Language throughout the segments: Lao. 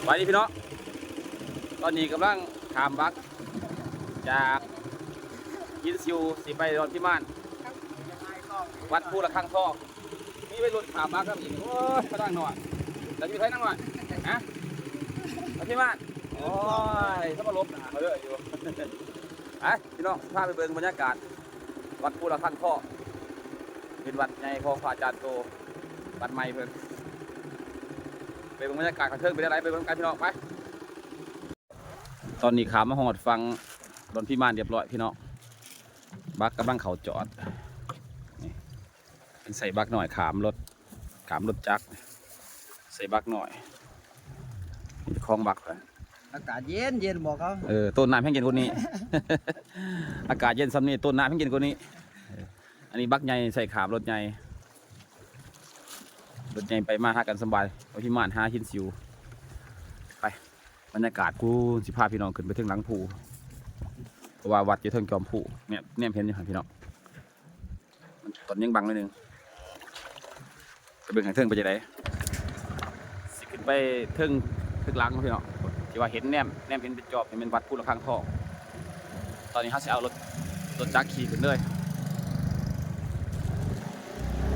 ໄປນີ້ພີ່ນ້ອງ ຕອນນີ້ກຳລັງຂ້າມບັກ ຈາກຫີນຊິວຊິໄປດອນພິມານ ວັດພູລະຄັງທອງ. ມີໄວລຸ້ນຂ້າມບັກນຳອີກ. ໂອ້ຍ ນາງນ້ອຍ ລາວຢູ່ໃສນາງນ້ອຍ? ຮະ? ດອນພິມານ. ໂອ້ຍ ສະມາຫຼົບໜ້າເຂົາເດີຢູ່. ໄປພີ່ນ້ອງ ພາໄປເບິ່ງບັນຍາກາດ ວັດພູລະຄັງທອງ ເປັນວັດໃຫຍ່ຂອງພະອາຈານໂຕ ວັດໃໝ່ເພິ່ນ. ໄປເບິ່ງບັນຍາກາດຂ້າງເທິງເປັນຈັ່ງໃດ ໄປເບິ່ງນຳກັນພີ່ນ້ອງ ໄປ. ຕອນນີ້ຂ້າມມາຮອດຝັ່ງດອນພິມານຮຽບຮ້ອຍພີ່ນ້ອງ ບັກກຳລັງເຂົ້າຈອດ. ນີ້ ເພິ່ນໃສ່ບັກນ້ອຍຂ້າມລົດ ຂ້າມລົດຈັກ ໃສ່ບັກນ້ອຍ. ນີ້ເຈົ້າຂອງບັກ ອາກາດເຢັນໆ ບອກເຂົາ. ເອີ ຕົ້ນນ້ຳແຮງເຢັນກວ່ານີ້ ອາກາດເຢັນສ່ຳນີ້ ຕົ້ນນ້ຳແຮງເຢັນກວ່ານີ້. ເອີ ອັນນີ້ບັກໃຫຍ່ໃສ່ຂ້າມລົດໃຫຍ່ ລົດໃຫຍ່ໄປມາຫາກັນສະບາຍ ເອົາພິມານຫາຫີນຊິວ. ໄປ ບັນຍາກາດ ກູຊິພາພີ່ນ້ອງຂຶ້ນໄປເທິງຫຼັງພູ ເພາະວ່າວັດຢູ່ເທິງຈອມພູ ແນມ ແນມເຫັນຢູ່ຫັ້ນພີ່ນ້ອງ. ມັນ ຕອນຍັງບັງໜ້ອຍໜຶ່ງ ໄປເບິ່ງທາງເທິງເປັນຈັ່ງໃດ. ຊິຂຶ້ນໄປເທິງ ເທິງຫຼັງເນາະພີ່ນ້ອງ ທີ່ວ່າເຫັນແນມ ແນມເຫັນເປັນຈອບ ນີ້ແມ່ນວັດພູລະຄັງທອງ. ຕອນນີ້ເຮົາຊິເອົາລົດ ລົດຈັກຂີ່ຂຶ້ນເລີຍ.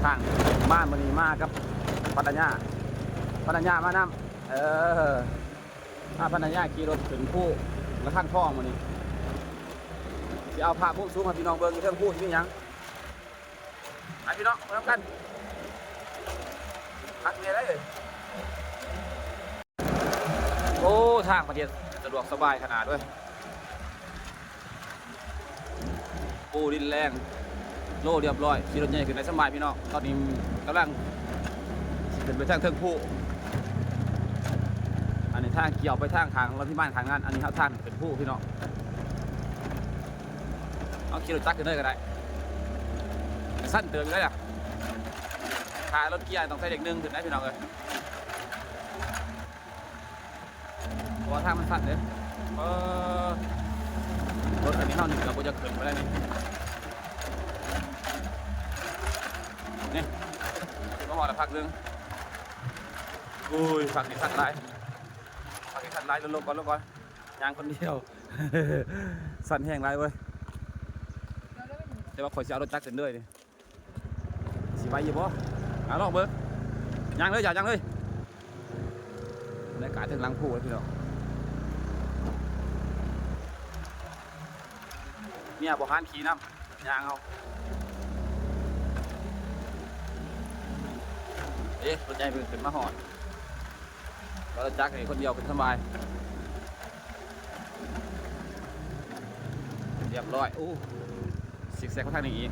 ທາງມາມື້ນີ້ມາກັບພັນລະຍາ ພັນລະຍາມານຳ. ເອີ ພາພັນລະຍາຂີ່ລົດຂຶ້ນພູລະຄັງທອງມື້ນີ້ ຊິເອົາພາບມຸມສູງໃຫ້ພີ່ນ້ອງເບິ່ງ ຢູ່ເທິງພູຊິມີຫຍັງ. ໄປພີ່ນ້ອງ ໄປນຳກັນ ຄັກແນ່ເລີຍ. ໂອ້ ທາງປະເທດສະດວກສະບາຍຂະໜາດເວີຍ ປູດິນແລງ ໂລຮຽບຮ້ອຍ ຂີ່ລົດໃຫຍ່ຂຶ້ນໄດ້ສະບາຍພີ່ນ້ອງ. ຕອນນີ້ກຳລັງຊິຂຶ້ນໄປທາງເທິງພູ ອັນນີ້ທາງກ່ຽວໄປທາງຂ້າງລົດພິມານຂ້າງນັ້ນ ອັນນີ້ເຮົາທາງຂຶ້ນພູພີ່ນ້ອງ. ເຮົາຂີ່ລົດຈັກຂຶ້ນເລີຍກໍໄດ້ ສັ້ນເຕີບຢູ່ເດ້. ຖ້າລົດເກຍຕ້ອງໃສ່ເລກໜຶ່ງຂຶ້ນໄດ້ພີ່ນ້ອງເອີຍ ເພາະວ່າທາງມັນສັ້ນເດ້. ເອີ ລົດຄັນນີ້ເຮົານີ້ກໍບໍ່ຢາກຂຶ້ນປານໃດນີ້. ນີ້ ມາຮອດແລ້ວພັກໜຶ່ງ. ໂອ້ຍ ພັກນີ້ສັ້ນຫຼາຍ ພັກນີ້ສັ້ນຫຼາຍ. ລົງໆ ກ່ອນ ລົງກ່ອນ ຍ່າງຄົນດຽວ ສັ້ນແຮງຫຼາຍເວີຍ. ແຕ່ວ່າຂ້ອຍຊິເອົາລົດຈັກຂຶ້ນເລີຍນີ້ ຊິໄຫວຢູ່ບໍ່? ອ່າ ລອງເບິ່ງ ຍ່າງເລີຍ ຢ່າຍ່າງເລີຍ. ບັນຍາກາດເທິງຫຼັງພູເລີຍພີ່ນ້ອງ ເມຍບໍ່ຫານຂີ່ນຳ ຍ່າງເອົາ. ເອີ ລົດໃຫຍ່ເພິ່ນຂຶ້ນມາຮອດ ລົດຈັກນີ້ຄົນດຽວຂຶ້ນສະບາຍ ຮຽບຮ້ອຍ. ໂອ້ ຊິກແຊກມາທາງນີ້ອີກ.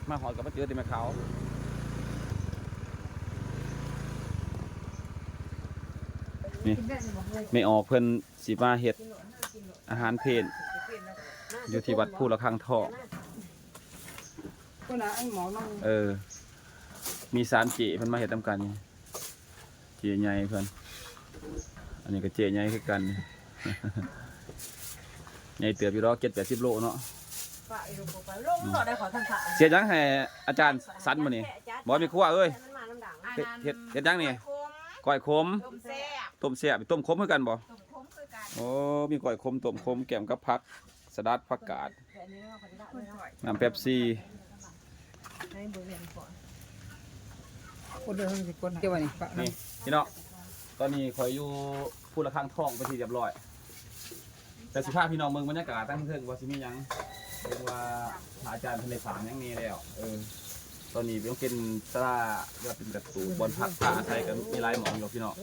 ມາຮອດກໍມາເຈີແຕ່ແມ່ຂາວ. ນີ້ ແມ່ອອກເພິ່ນຊິມາເຮັດອາຫານເພນ ຢູ່ທີ່ວັດພູລະຄັງທອງ. ເອີ ມີສາມເຈ້ເພິ່ນມາເຮັດນຳກັນ. ເຈ້ໃຫຍ່ເພິ່ນ ອັນນີ້ກໍເຈ້ໃຫຍ່ຄືກັນ ໃຫຍ່ເຕີບຢູ່ດອກ ເຈັດແປດສິບໂລເນາະ. ເສຍຫຍັງໃຫ້ອາຈານສັນມື້ນີ້? ບໍ່ ແມ່ຄົວເອີຍ ເຮັດ ເຮັດ ເຮັດຫຍັງນີ້? ກ້ອຍຂົມ ຕົ້ມແຊບ ຕົ້ມແຊບ ຕົ້ມຂົມຄືກັນບໍ່? ໂອ້ ມີກ້ອຍຂົມ ຕົ້ມຂົມ ແກ້ມກັບຜັກ ສະຫຼັດ ຜັກກາດ ນ້ຳເປັບຊີ. ນີ້ພີ່ນ້ອງ ຕອນນີ້ຂ້ອຍຢູ່ພູລະຄັງທອງເປັນທີ່ຮຽບຮ້ອຍ ແຕ່ຊິພາພີ່ນ້ອງເບິ່ງບັນຍາກາດທາງເທິງວ່າຊິມີຫຍັງ ເບິ່ງວ່າພະອາຈານເພິ່ນໄດ້ສ້າງຫຍັງແດ່ແລ້ວ. ເອີ ຕອນນີ້ຍັງເປັນສາລາ ຫຼືວ່າເປັນກະຕູບ ບ່ອນພັກພາອາໄສ ກໍມີຫຼາຍໝ່ອງຢູ່ພີ່ນ້ອງ.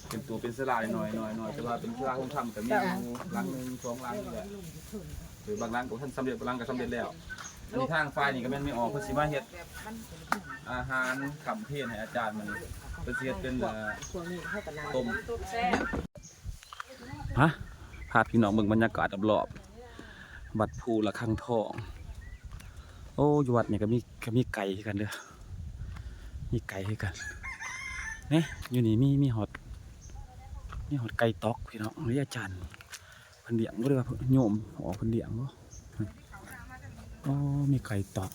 ເປັນໂຕເປັນສາລານ້ອຍໆ ແຕ່ວ່າເປັນສາລາໂຮງທຳກໍມີຢູ່ຫຼັງໜຶ່ງສອງຫຼັງນີ້ແຫຼະ ເອີ ບາງຫຼັງກໍບໍ່ທັນສຳເລັດ ບາງຫຼັງກໍສຳເລັດແລ້ວ. ອັນນີ້ທາງຝ່າຍນີ້ກໍແມ່ນແມ່ອອກເພິ່ນຊິມາເຮັດອາຫານຄ່ຳເພນໃຫ້ອາຈານມື້ນີ້ ເພິ່ນຊິເຮັດເປັນ ເອີ ຕົ້ມ. ມາ ພາພີ່ນ້ອງເບິ່ງບັນຍາກາດລອບໆ ວັດພູລະຄັງທອງ. ໂອ້ ຢູ່ວັດນີ້ກໍມີ ກໍມີໄກ່ຄືກັນເດີ ມີໄກ່ຄືກັນ. ນີ້ ຢູ່ນີ້ມີ ມີຮອດ ມີຮອດໄກ່ຕອກພີ່ນ້ອງ. ນີ້ອາຈານ ເພິ່ນລ້ຽງບໍ່ ຫຼືວ່າໂຍມອອກເພິ່ນລ້ຽງບໍ່? ອໍ ມີໄກ່ຕອກ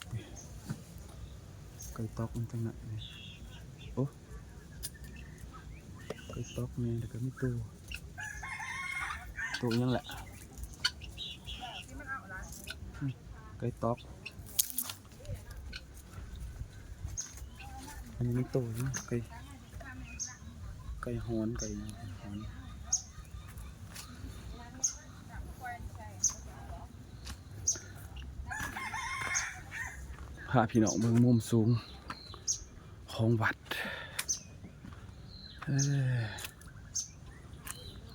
ໄກ່ຕອກມັນຈັ່ງນັ້ນ ໂອ້ ໄກ່ຕອກແມ່ ແລ້ວກໍມີໂຕ ໂຕຫຍັງແຫຼະ ອືມ ໄກ່ຕອກ. ອັນນີ້ມັນໂຕຫຍັງ ໄກ່ ໄກ່ຫອນ ໄກ່ຫອນ ພາພີ່ນ້ອງເບິ່ງມຸມສູງຂອງວັດ ເອີ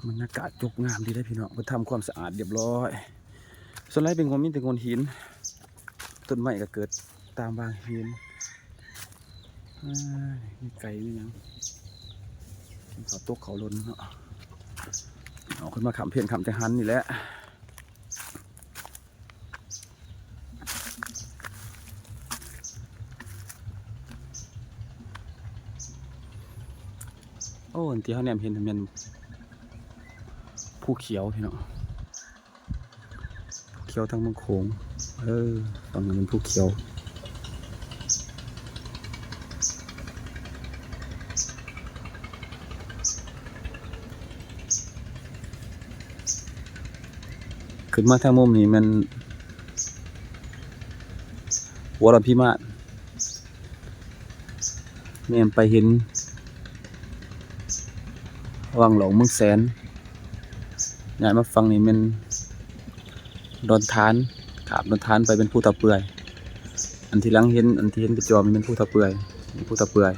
ບັນຍາກາດຈົບງາມດີເດ້ພີ່ນ້ອງ ເພິ່ນທຳຄວາມສະອາດຮຽບຮ້ອຍ ສ່ວນຫຼາຍເປັນໂງນ ມີແຕ່ໂງນຫີນ ຕົ້ນໄມ້ກໍເກີດຕາມວ່າງຫີນ ເອີ ມີໄກ່ມີຫຍັງ ກິນເຂົ້າຕົກເຂົ້າຫຼົ່ນເນາະ ເອົາຂຶ້ນມາຂ້າມພຽງຂ້າມຈັງຫັນນີ້ແຫຼະ. ໂອ້ ອັນທີ່ເຮົາແນມເຫັນນັ້ນແມ່ນພູຂຽວພີ່ນ້ອງ ພູຂຽວທາງເມືອງໂຂງ ເອີ ຝັ່ງນັ້ນແມ່ນພູຂຽວ. ຂຶ້ນມາທາງມຸມນີ້ແມ່ນຫົວລອດພິມານ ແນມໄປເຫັນວັງຫຼອງເມືອງແສນ ຍ້າຍມາຝັ່ງນີ້ແມ່ນດອນທານ ຂ້າມດອນທານໄປເປັນພູຕາເປື່ອຍ ອັນທີ່ຫຼັງເຫັນ ອັນທີ່ເຫັນໄປຈອມນີ້ແມ່ນພູຕາເປື່ອຍ ນີ້ພູຕາເປື່ອຍ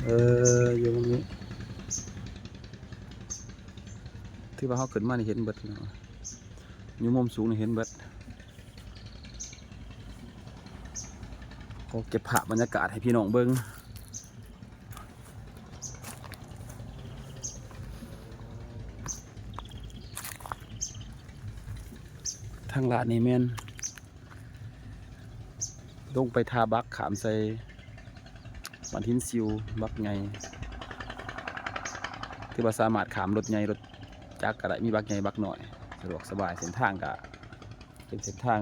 ເອີ ຢູ່ໝ່ອງນີ້ ຖືວ່າເຮົາຂຶ້ນມານີ້ເຫັນເບິດພີ່ນ້ອງ ຢູ່ມຸມສູງນີ້ເຫັນເບິດ ຂໍເກັບພາບບັນຍາກາດໃຫ້ພີ່ນ້ອງເບິ່ງ ທາງລາດນີ້ແມ່ນ ລົງໄປທ່າບັກ ຂ້າມໃສ່ບ້ານຫີນຊິວ ບັກໃຫຍ່ ຖືວ່າສາມາດຂ້າມລົດໃຫຍ່ລົດຈັກກໍໄດ້ ມີບັກໃຫຍ່ບັກນ້ອຍ ສະດວກສະບາຍ ເສັ້ນທາງກໍເປັນເສັ້ນທາງ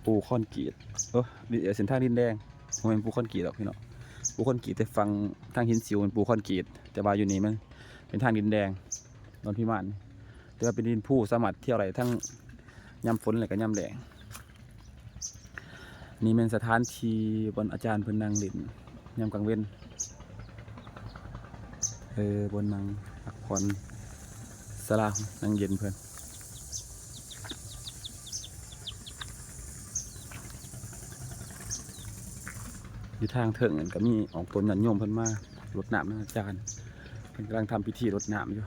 ປູຄອນກຣີດ ເອີ ເສັ້ນທາງດິນແດງ ບໍ່ແມ່ນປູຄອນກຣີດດອກພີ່ນ້ອງ ປູຄອນກຣີດແຕ່ຝັ່ງທາງຫີນຊິວແມ່ນປູຄອນກຣີດ ແຕ່ວ່າຢູ່ນີ້ມັນເປັນທາງດິນແດງ ດອນພິມານ ແຕ່ວ່າເປັນດິນພູ ສາມາດທ່ຽວໄດ້ທັງຍາມຝົນ ແລະກໍຍາມແລ້ງ. ນີ້ແມ່ນສະຖານທີ່ບ່ອນອາຈານເພິ່ນນັ່ງຫຼິ້ນຍາມກາງເວັນ ເອີ ບ່ອນນັ່ງພັກຜ່ອນ ສາລານັ່ງເຢັນເພິ່ນ. ຢູ່ທາງເທິງນັ້ນກໍມີອອກຕົນຍາດໂຍມເພິ່ນມາລົດນ້ຳນຳອາຈານ ເພິ່ນກຳລັງທຳພິທີລົດນ້ຳຢູ່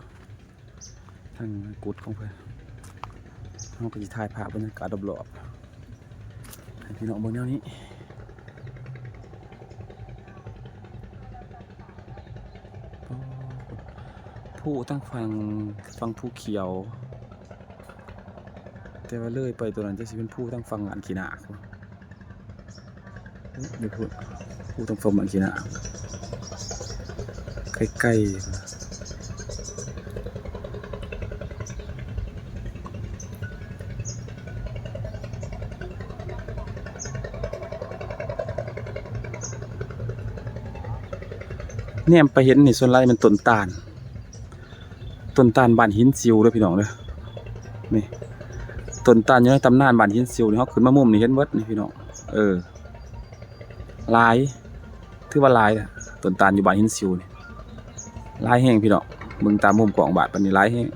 ທາງກຸດຂອງເພິ່ນ ເຮົາກໍຊິຖ່າຍພາບບັນຍາກາດລອບໆ ໃຫ້ພີ່ນ້ອງເບິ່ງແນວນີ້ ໂອ້ ພູທາງຝັ່ງ ຝັ່ງພູຂຽວ ແຕ່ວ່າເລີຍໄປຕົວນັ້ນ ຈະຊິເປັນພູທາງຝັ່ງບ້ານຂີ້ໜາກ ເອີ ເດີພຸ້ນ ພູທາງຝັ່ງບ້ານຂີ້ໜາກ ໃກ້ໆ ແນມໄປເຫັນນີ້ ສ່ວນຫຼາຍແມ່ນຕົ້ນຕານ ຕົ້ນຕານບ້ານຫີນຊິວເດີພີ່ນ້ອງເດີ ນີ້ ຕົ້ນຕານຢູ່ໃນຕຳນານບ້ານຫີນຊິວນີ້ ເຮົາຂຶ້ນມາມຸມນີ້ເຫັນເບິດນີ້ພີ່ນ້ອງ ເອີ ຫຼາຍ ຖືວ່າຫຼາຍແຫຼະ ຕົ້ນຕານຢູ່ບ້ານຫີນຊິວນີ້ ຫຼາຍແຮງພີ່ນ້ອງ ເບິ່ງຕາມມຸມກ້ອງບາດປານນີ້ຫຼາຍແຮງ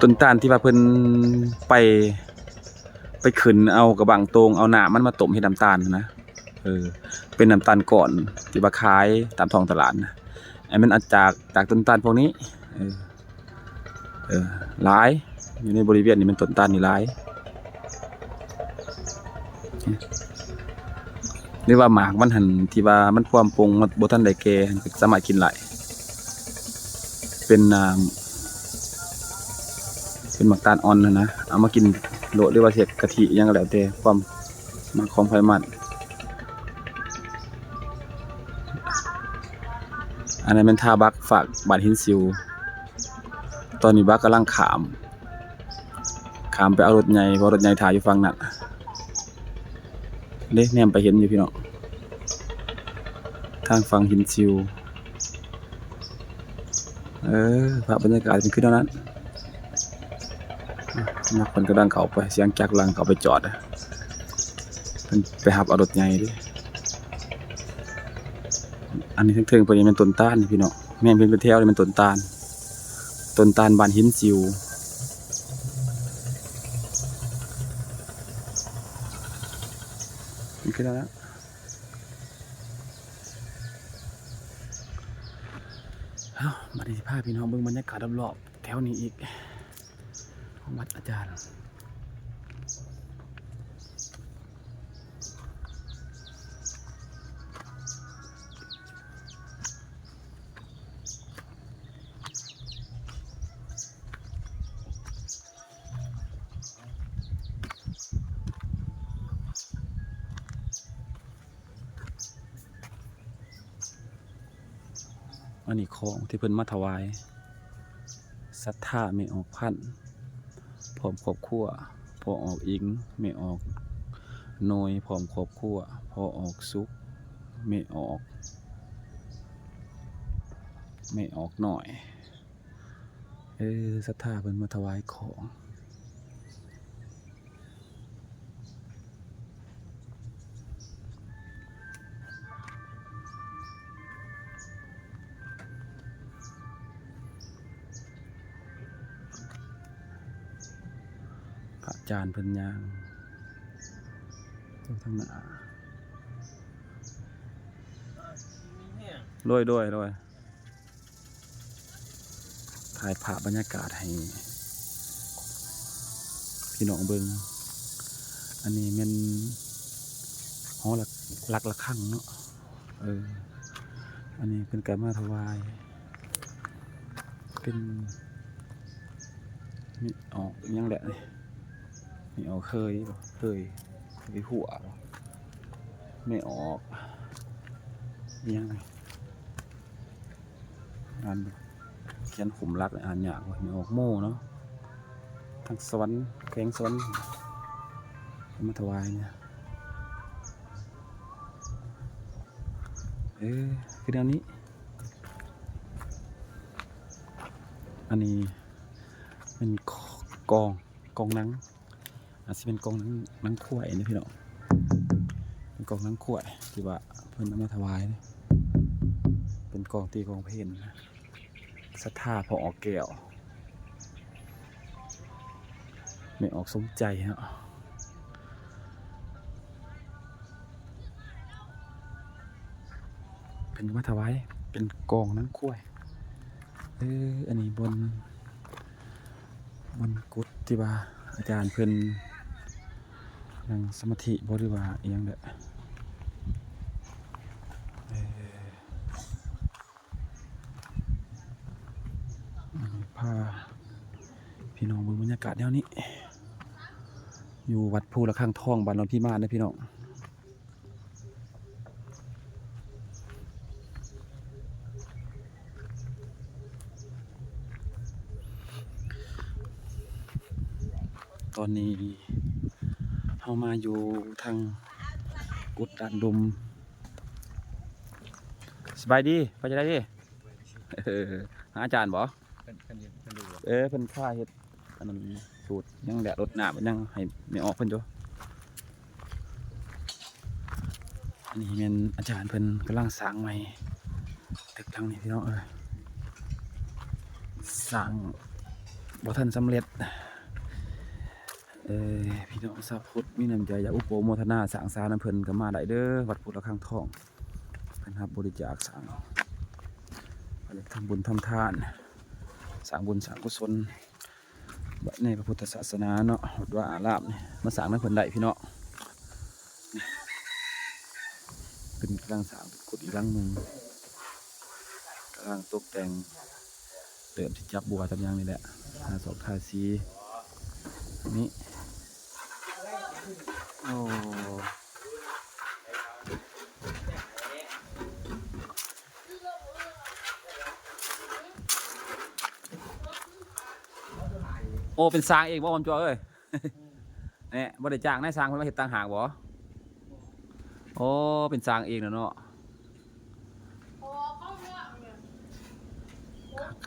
ຕົ້ນຕານທີ່ວ່າເພິ່ນໄປ ໄປຂຶ້ນເອົາກະບັງໂຕ່ງ ເອົານ້ຳມັນມາຕົ້ມເຮັດນ້ຳຕານຫັ້ນນະ ເອີ ເປັນນ້ຳຕານກ້ອນທີ່ວ່າຂາຍຕາມທ້ອງຕະຫຼາດນະ ອັນແມ່ນເອົາຈາກ ຈາກຕົ້ນຕານພວກນີ້ ເອີ ເອີ ຫຼາຍ ຢູ່ໃນບໍລິເວນນີ້ແມ່ນຕົ້ນຕານນີ້ຫຼາຍ ຫຼືວ່າໝາກມັນຫັ້ນ ທີ່ວ່າມັນພວມປົ່ງ ມັນບໍ່ທັນໄດ້ແກ່ຫັ້ນ ກໍສາມາດກິນໄດ້ ເປັນ ອ່າ ເປັນໝາກຕານອ່ອນຫັ້ນນະ ເອົາມາກິນໂລດ ຫຼືວ່າເຮັດກະທິຫຍັງກໍແລ້ວແຕ່ ຄວາມມັກຂອງໃຜມັນ. ອັນນັ້ນແມ່ນທ່າບັກຟາກບ້ານຫີນຊິວ ຕອນນີ້ບັກກຳລັງຂ້າມ ຂ້າມໄປເອົາລົດໃຫຍ່ ເພາະລົດໃຫຍ່ຖ້າຢູ່ຝັ່ງນັ້ນເດ້. ແນມໄປເຫັນຢູ່ພີ່ນ້ອງ ທາງຝັ່ງຫີນຊິວ. ເອີ ພາບບັນຍາກາດເປັນຄືແນວນັ້ນ. ນັກເພິ່ນກຳລັງເຂົ້າໄປ ສຽງຈັກລັງເຂົ້າໄປຈອດ ເພິ່ນໄປຮັບເອົາລົດໃຫຍ່ເດ້. ອັນນີ້ເທິງໆ ເພິ່ນນີ້ແມ່ນຕົ້ນຕານນີ້ພີ່ນ້ອງ ແມ່ນເພິ່ນເປັນແຖວນີ້ແມ່ນຕົ້ນຕານ ຕົ້ນຕານບ້ານຫີນຊິວ. ນີ້ຄືແນວນັ້ນ. ເອົ້າ ບັດນີ້ຊິພາພີ່ນ້ອງເບິ່ງບັນຍາກາດລອບໆ ແຖວນີ້ອີກ ຂອງວັດອາຈານ. ອັນນີ້ຂອງທີ່ເພິ່ນມາຖວາຍ ສັດທາແມ່ອອກພັນ ພ້ອມຄອບຄົວ ພໍ່ອອກອິງ ແມ່ອອກໜ່ວຍ ພ້ອມຄອບຄົວ ພໍ່ອອກສຸກ ແມ່ອອກ ແມ່ອອກນ້ອຍ. ເອີ ສັດທາເພິ່ນມາຖວາຍຂອງ ພະອາຈານເພິ່ນຍ່າງຢູ່ທາງໜ້າ. ໂດຍ ໂດຍ ໂດຍ. ຖ່າຍພາບບັນຍາກາດໃຫ້ພີ່ນ້ອງເບິ່ງ. ອັນນີ້ແມ່ນຫໍລະ ຫຼັກລະຄັງເນາະ. ເອີ ອັນນີ້ເພິ່ນກະມາຖວາຍ ເປັນ ແມ່ອອກອີ່ຫຍັງແຫຼະນີ້ ແມ່ອອກເຄີຍບໍ່ ເຄີຍ ເຄີຍຫົວບໍ່ ແມ່ອອກອີ່ຫຍັງນີ້ ອ່ານຂຽນຂຸມຫຼັກນີ້ອ່ານຍາກເວີຍ ແມ່ອອກໂມເນາະ ທາງສະຫວັນ ແຂວງສະຫວັນ ເອົາມາຖວາຍນີ້. ເອີ ຄືແນວນີ້ ອັນນີ້ແມ່ນກອງ ກອງໜັງ ອາດຊິເປັນກອງໜັງ ໜັງຄວາຍເດ້ພີ່ນ້ອງ ເປັນກອງໜັງຄວາຍທີ່ວ່າເພິ່ນເອົາມາຖວາຍ ເປັນກອງຕີກອງເພນ ສັດທາພໍ່ອອກແກ້ວ ແມ່ອອກສົມໃຈເນາະ ເພິ່ນເອົາມາຖວາຍເປັນກອງໜັງຄວາຍ. ເອີ ອັນນີ້ບ່ອນ ບ່ອນກຸດທີ່ວ່າອາຈານເພິ່ນນັ່ງສະມາທິບໍ ຫຼືວ່າອີ່ຫຍັງແຫຼະ ເອີ ພາພີ່ນ້ອງເບິ່ງບັນຍາກາດແນວນີ້ ຢູ່ວັດພູລະຄັງທອງ ບ້ານໂນນພິມານເດີພີ່ນ້ອງ. ຕອນນີ້ເຮົາມາຢູ່ທາງກຸດດ້ານລຸ່ມ. ສະບາຍດີ ໄປຈັ່ງໃດດີ? ເອີ ຫາອາຈານບໍ? ເພິ່ນ ເພິ່ນ ເພິ່ນຢູ່ ເອີ ເພິ່ນພາເຮັດ ອັນນັ້ນສູດຫຍັງແຫຼະ ລົດນ້ຳຫຍັງໃຫ້ແມ່ອອກເພິ່ນຢູ່. ອັນນີ້ແມ່ນອາຈານເພິ່ນກຳລັງສ້າງໃໝ່ ຕຶກຫຼັງນີ້ພີ່ນ້ອງເອີຍ ສ້າງບໍ່ທັນສຳເລັດ. ເອີ ພີ່ນ້ອງຊາວພຸດມີນ້ຳໃຈຢາກອຸປະໂມທະນາສ້າງສານຳເພິ່ນກໍມາໄດ້ເດີ ວັດພຸດລະຄັງທອງ ເພິ່ນຮັບບໍລິຈາກສ້າງ ເພິ່ນຢາກທຳບຸນທຳທານ ສ້າງບຸນສ້າງກຸສົນ ໃນພະພຸດທະສາສະໜາເນາະ ວັດວາອາລາມນີ້ ມາສ້າງນຳເພິ່ນໄດ້ພີ່ນ້ອງ. ເພິ່ນກຳລັງສ້າງກຸດອີກຫຼັງໜຶ່ງ ກຳລັງຕົກແຕ່ງ ເລີ່ມຊິຈັບບົວຈັບຫຍັງນີ້ແຫຼະ ທາສອກທາສີນີ້ ໂອ້. ໂອ້ ເປັນຊ່າງເອງບໍ່ ໝໍ້ຈ້ອຍເອີຍ? ແນ່ ບໍ່ໄດ້ຈ້າງນາຍຊ່າງເພິ່ນມາເຮັດຕ່າງຫາກບໍ່? ໂອ້ ເປັນຊ່າງເອງແລ້ວເນາະ.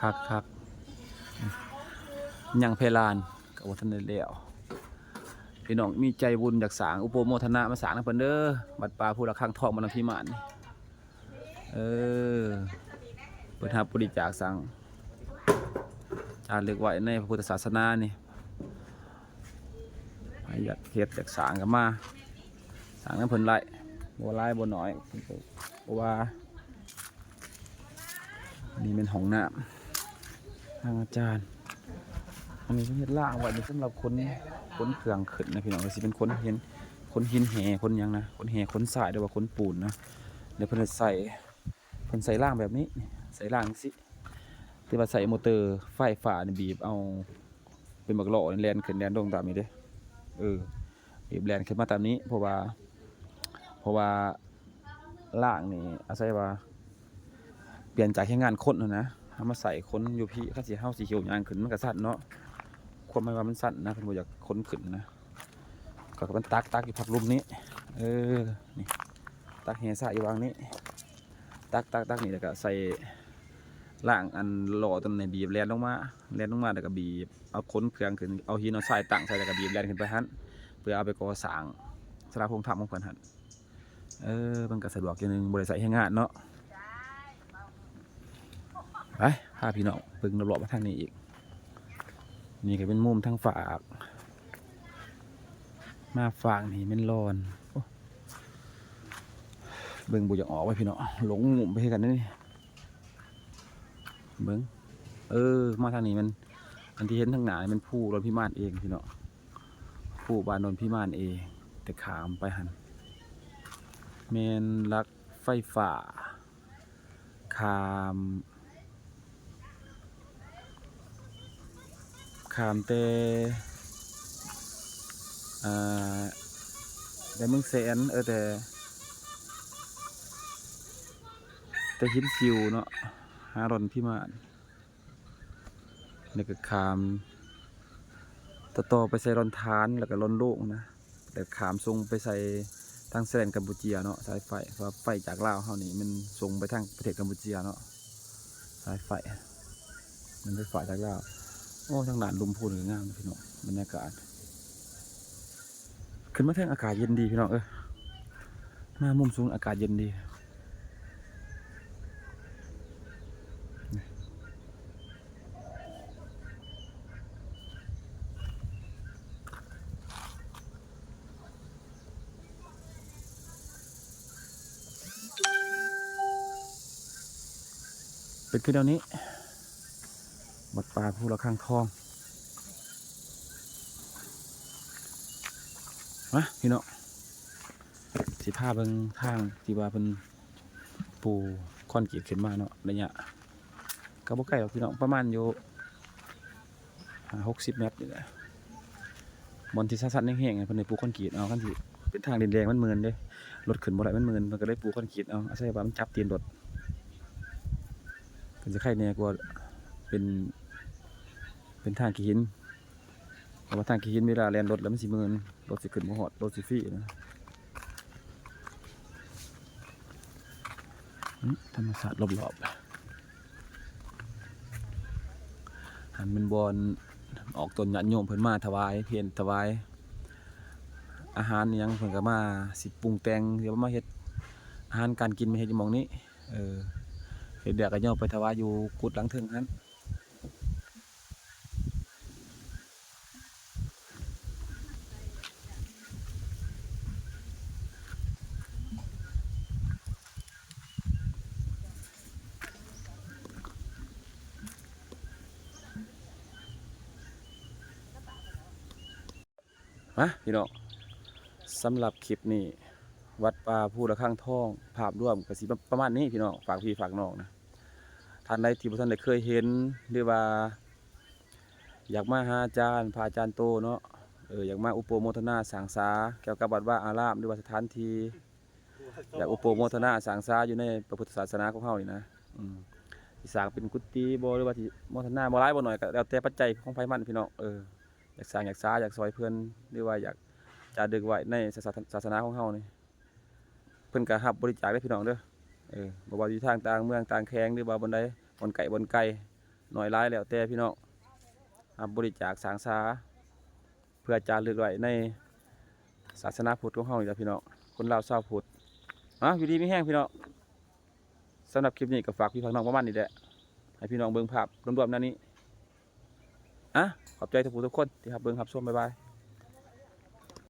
ຄັກໆໆ ຍັງເພລານກໍບໍ່ທັນໄດ້ແລ້ວ. ພີ່ນ້ອງມີໃຈບຸນຢາກສ້າງ ອະນຸໂມທະນາມາສ້າງນຳເພິ່ນເດີ ວັດປ່າພູລະຄັງທອງ ບ້ານນຳພິມານນີ້. ເອີ ເພິ່ນຮັບບໍລິຈາກສ້າງ ຈາລຶກໄວ້ໃນພະພຸດທະສາສະໜານີ້ ໃຜຢາກເຮັດຢາກສ້າງກໍມາສ້າງນຳເພິ່ນໄດ້ ບໍ່ຫຼາຍບໍ່ໜ້ອຍ ເພິ່ນກໍບໍ່ວ່າ. ອັນນີ້ແມ່ນຫ້ອງນ້ຳ ທາງອາຈານ ອັນນີ້ເພິ່ນເຮັດລ່າງໄວ້ນີ້ສຳລັບຂົນ ຂົນເຄື່ອງຂຶ້ນນະພີ່ນ້ອງ ກໍຊິເປັນຂົນຫີນ ຂົນຫີນແຮ່ ຂົນຫຍັງນະ ຂົນແຮ່ ຂົນຊາຍ ຫຼືວ່າຂົນປູນນະ. ແລ້ວເພິ່ນໃສ່ ເພິ່ນໃສ່ລ່າງແບບນີ້ ໃສ່ລ່າງຈັ່ງຊີ້ ແຕ່ວ່າໃຊ້ມໍເຕີໄຟຟ້ານີ້ບີບເອົາ ເປັນບັກລໍ້ແລ່ນຂຶ້ນແລ່ນລົງຕາມນີ້ເດ້. ເອີ ບີບແລ່ນຂຶ້ນມາຕາມນີ້ ເພາະວ່າ ເພາະວ່າລ່າງນີ້ອາໄສວ່າ ປ່ຽນຈາກແຮງງານຄົນຫັ້ນນະ ເຮົາມາໃສ່ຄົນຢູ່ພີ້ ຄັນຊິເຮົາຊິຫິ້ວຍ່າງຂຶ້ນມັນກໍຊັນເນາະ ຄວາມໝາຍວ່າມັນຊັນນະ ເພິ່ນບໍ່ຢາກຄົນຂຶ້ນນະ. ກໍມັນຕັກ ຕັກຢູ່ພັກລຸ່ມນີ້ ເອີ ນີ້ ຕັກແຮ່ຊາຍຢູ່ວາງນີ້ ຕັກ ຕັກ ຕັກນີ້ ແລ້ວກໍໃສ່ລ່າງອັນລໍ້ຕົວນັ້ນໃຫ້ບີບແລ່ນລົງມາ ແລ່ນລົງມາ ແລ້ວກໍບີບເອົາຂົນເຄື່ອງຂຶ້ນ ເອົາຫີນເອົາຊາຍຕັ້ງໃສ່ ແລ້ວກໍບີບແລ່ນຂຶ້ນໄປຫັ້ນ ເພື່ອເອົາໄປກໍ່ສ້າງສາລາໂຮງທຳຂອງເພິ່ນຫັ້ນ. ເອີ ມັນກໍສະດວກຢ່າງໜຶ່ງ ບໍ່ໄດ້ໃຊ້ແຮງງານເນາະ. ໄປ ພາພີ່ນ້ອງເບິ່ງລອບໆມາທາງນີ້ອີກ ນີ້ກໍເປັນມຸມທາງຟາກ ມາຟາກນີ້ແມ່ນລອນ ໂອ້ ເບິ່ງບໍ່ຢາກອອກເວີຍພີ່ນ້ອງ ຫຼົງມຸມໄປຄືກັນເດ້ນີ້. ເບິ່ງ ເອີ ມາທາງນີ້ແມ່ນ ອັນທີ່ເຫັນທາງໜ້າແມ່ນພູດອນພິມານເອງພີ່ນ້ອງ ພູບ້ານດອນພິມານເອງ ແຕ່ຂ້າມໄປຫັ້ນແມ່ນຫຼັກໄຟຟ້າ ຂ້າມ ຂ້າມແຕ່ ອ່າ ແຕ່ເມືອງແສນ ເອີ ແຕ່ ແຕ່ຫີນຊິວເນາະ ຫາດອນພິມານ ແລ້ວກໍຂ້າມຕໍ່ໆໄປໃສ່ດອນທານ ແລ້ວກໍດອນໂລ່ງນະ ແລ້ວຂ້າມສົ່ງໄປໃສ່ທາງຊາຍແດນກຳປູເຈຍເນາະ ສາຍໄຟ ເພາະວ່າໄຟຈາກລາວເຮົານີ້ມັນສົ່ງໄປທາງປະເທດກຳປູເຈຍເນາະ ສາຍໄຟ ມັນໄຟຟ້າຈາກລາວ. ໂອ້ ທາງດ້ານລຸ່ມພູນີ້ກໍງາມເດ້ພີ່ນ້ອງ ບັນຍາກາດ ຂຶ້ນມາເທິງອາກາດເຢັນດີພີ່ນ້ອງເອີຍ ມາມຸມສູງອາກາດເຢັນດີ. ເປັນຄືແນວນີ້ ວັດປ່າພູລະຄັງທອງ. ມາພີ່ນ້ອງ ຊິພາເບິ່ງທາງທີ່ວ່າເພິ່ນປູຄອນກຣີດຂຶ້ນມາເນາະ ໄລຍະກໍບໍ່ໄກດອກພີ່ນ້ອງ ປະມານຢູ່ຫ້າຫົກສິບແມັດນີ້ແຫຼະ ບ່ອນທີ່ຊັນໆແຮງໆ ເພິ່ນໄດ້ປູຄອນກຣີດເອົາ ຄັນຊິເປັນທາງດິນແດງມັນມື່ນເດ້ ລົດຂຶ້ນບໍ່ໄດ້ ມັນມື່ນ ເພິ່ນກໍເລີຍປູຄອນກຣີດເອົາ ອາໄສວ່າມັນຈັບຕີນລົດ ກໍຊິໄຄແດ່ກວ່າເປັນ ເປັນທາງຂີ້ຫີນ ເພາະວ່າທາງຂີ້ຫີນເວລາແລ່ນລົດແລ້ວມັນຊິມື່ນ ລົດຊິຂຶ້ນບໍ່ຮອດ ລົດຊິຟຣີນະ. ອືມ ທຳມະຊາດລອບໆ ຫັ້ນແມ່ນບ່ອນອອກຕົນ ຍາດໂຍມເພິ່ນມາຖວາຍເພນ ຖວາຍອາຫານອີ່ຫຍັງ ເພິ່ນກໍມາ ຊິປຸງແຕ່ງ ຊິເອົາມາເຮັດອາຫານການກິນ ມາເຮັດຢູ່ໝ່ອງນີ້. ເອີ ເຮັດແລ້ວກໍຍ່ອງໄປຖວາຍຢູ່ກຸດຫຼັງເທິງຫັ້ນ. ມາພີ່ນ້ອງ ສຳລັບຄລິບນີ້ ວັດປ່າພູລະຄັງທອງ ພາບລວມກໍຊິປະມານນີ້ພີ່ນ້ອງ ຝາກພີ່ຝາກນ້ອງນະ. ທ່ານໃດທີ່ບໍ່ທັນໄດ້ເຄີຍເຫັນ ຫຼືວ່າຢາກມາຫາອາຈານ ພະອາຈານໂຕເນາະ ເອີ ຢາກມາອຸປະໂມທະນາສ້າງສາກ່ຽວກັບວັດວາອາລາມ ຫຼືວ່າສະຖານທີ່ ຢາກອຸປະໂມທະນາສ້າງສາຢູ່ໃນພະພຸດທະສາສະໜາຂອງເຮົານີ້ນະ ອືມ ຊິສ້າງເປັນກຸຕິບໍ ຫຼືວ່າຊິໂມທະນາບໍ່ຫຼາຍບໍ່ໜ້ອຍ ກໍແລ້ວແຕ່ປັດໄຈຂອງໃຜມັນ ພີ່ນ້ອງ ເອີ. ຢາກສ້າງຢາກສາ ຢາກຊ່ອຍເພິ່ນ ຫຼືວ່າຢາກຈາລຶກໄວ້ໃນສາສະ ສາສະໜາຂອງເຮົານີ້ ເພິ່ນກໍຮັບບໍລິຈາກເດ້ພີ່ນ້ອງເດີ. ເອີ ບໍ່ວ່າຢູ່ທາງຕ່າງເມືອງຕ່າງແຂວງ ຫຼືວ່າບ່ອນໃດ ບ່ອນໃກ້ບ່ອນໄກ ນ້ອຍຫຼາຍແລ້ວແຕ່ພີ່ນ້ອງ ຮັບບໍລິຈາກສ້າງສາ ເພື່ອຈາລຶກໄວ້ໃນສາສະໜາພຸດຂອງເຮົານີ້ລະພີ່ນ້ອງ ຄົນລາວຊາວພຸດ. ອາ ຢູ່ດີມີແຮງພີ່ນ້ອງ. ສຳລັບຄລິບນີ້ກໍຝາກພີ່ຝາກນ້ອງປະມານນີ້ແຫຼະ ໃຫ້ພີ່ນ້ອງເບິ່ງພາບລວມໆແນວນີ້. ອາ ຂອບໃຈທຸກຜູ້ທຸກຄົນທີ່ຮັບເບິ່ງຮັບຊົມ. ບາຍບາຍ.